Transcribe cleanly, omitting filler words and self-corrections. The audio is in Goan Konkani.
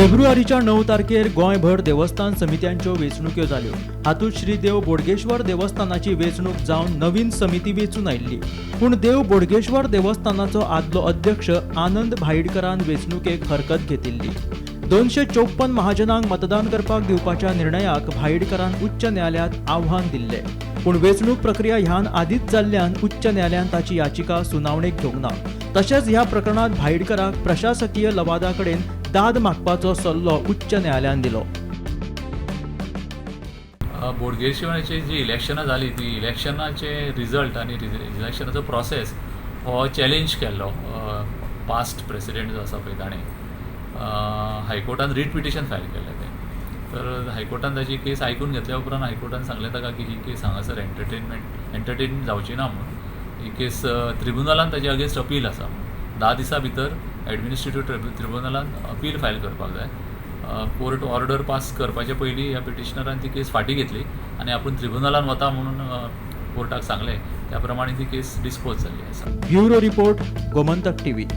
फेब्रुवारीच्या 9 तारखेर गोंयभर देवस्थान समित्यांच्यो वेंचणुक्यो जाल्यो. हातूंत श्री देव बोडगेश्वर देवस्थानाची वेंचणूक जावन नवीन समिती वेंचून आयिल्ली. पूण देव बोडगेश्वर देवस्थानाचो आदलो अध्यक्ष आनंद भाईडकरान वेंचणुकेक हरकत घेतिल्ली. 254 महाजनांक मतदान करपाक दिवपाच्या निर्णयाक भाईडकरान उच्च न्यायालयांत आव्हान दिल्लें. पूण वेंचणूक प्रक्रिया ह्यान आदींच जाल्ल्यान उच्च न्यायालयान ताची याचिका सुनावणेक घेवंक ना. तशेंच ह्या प्रकरणांत भाईडकराक प्रशासकीय लवादा कडेन दाद मागपाचो सल्लो उच्च न्यायालयान दिलो. बोडगेश्वराची जी इलेक्शनां जाली ती इलेक्शनाचे रिजल्ट आनी इलेक्शनाचो प्रोसेस हो चॅलेंज केल्लो पास्ट प्रेसिडेंट जो आसा पळय ताणें हायकोर्टान रीट पिटिशन फायल केल्लें तें. तर हायकोर्टान ताची केस आयकून घेतल्या उपरांत हायकोर्टान सांगलें ताका की ही केस हांगासर एंटरटेन जावची ना म्हणून. ही केस त्रिबुनलान ताचे अगेन्स्ट अपील आसा. 10 दिसां भितर एडमिनिस्ट्रेटीव ट्रिब्युनलान अपील फायल करपाक जाय. कोर्ट ऑर्डर पास करपाचे पयलीं ह्या पिटिशनरान ती केस फाटीं घेतली आनी आपूण त्रिब्युनलान वता म्हणून कोर्टाक सांगलें. त्या प्रमाणे ती केस डिस्पोज जाल्ली आसा. Bureau report, Gomantak TV.